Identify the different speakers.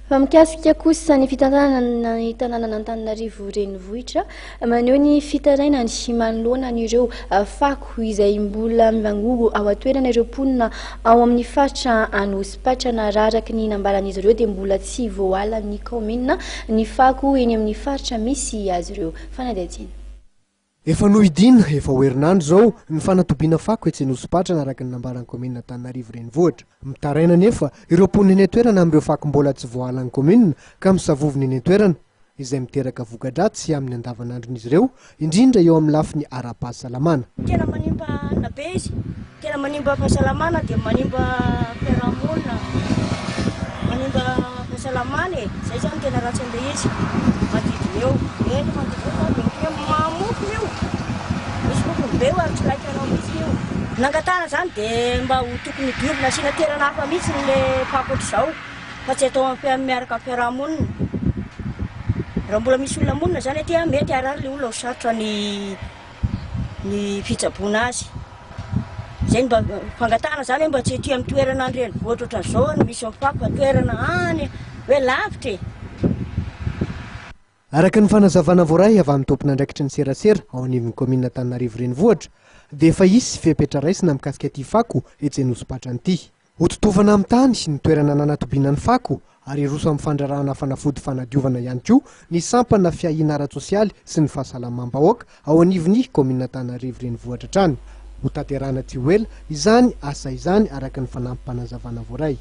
Speaker 1: Fa mikasika kosa ny fitantanana ny tanànan'Antananarivo Renivohitra, maneho ny fitarainany manoloana an'ireo fako izay mbola mivangongo ao an-toerana ireo mponina ao amin'ny faritra Anosipatrana. Raha araka ny nambaran'izy ireo dia mbola tsy voalan'ny kaominina ny fako eny amin'ny faritra misy azy ireo. Fanadihadiana.
Speaker 2: Efa nohidiana, efa ho herinandro izao, ny fanatobiana fako etsy Anosipatrana araka ny nambaran'ny kaominina Antananarivo Renivohitra. Mitaraina anefa ireo mponina eny an-toerana amin'ireo fako mbola tsy voaalan'ny kaominina ka misavovona eny an-toerana, izay miteraka voka-dratsy amin'ny andavanandron'izy ireo, indrindra eo amin'ny lafiny ara-pahasalamana.
Speaker 3: Tena manimba hanina be izy, tena manimba fahasalamana dia manimba fiarahamonina, manimba fahasalamana e, zay zany tena ratsy an'ilay izy, manodidina eo, eny manodidina eo zany dia ohatran'ny hoe mamofona io, misy fofony be io ary tsy laikanao mihitsy io. Nangatahana zany dia mba ho tokony hodorona asiana toerana hafa mihitsy le fako ohatr'izao fa tsy atao amin'ny miaraka amin'ny fiarahamonina. Raha mbola misy olona monina zany aty mety harary le olona ho sarotra ny ny fitsaboana azy. Zay no mba fangatahana zany hoe mba tsy aty amin'ny toerana an-drenivohitra ohatran'izao no misy ny fako fa toerana any hoe lavitra e.
Speaker 2: Araka ny fanazavana voaray avy amin'ny tompon'andraikitry ny serasera ao anivon'ny kaominina Antananarivo Renivohitra dia efa hisy fepetra raisina mikasika ity fako etsy Anosipatrana ity. Hototofana amin'ny tany ny toerana nanatobiana ny fako ary hiroso amin'ny fandrarahana fanafody fanadiovana ihany koa ny sampana fiahiana ara-tsosialy sy ny fahasalamam-bahoaka ao anivon'ny kaominina Antananarivo Renivohitra hatrany. Hotanterahina tsy ho ela izany asa izany araka ny fanampim-panazavana voaray.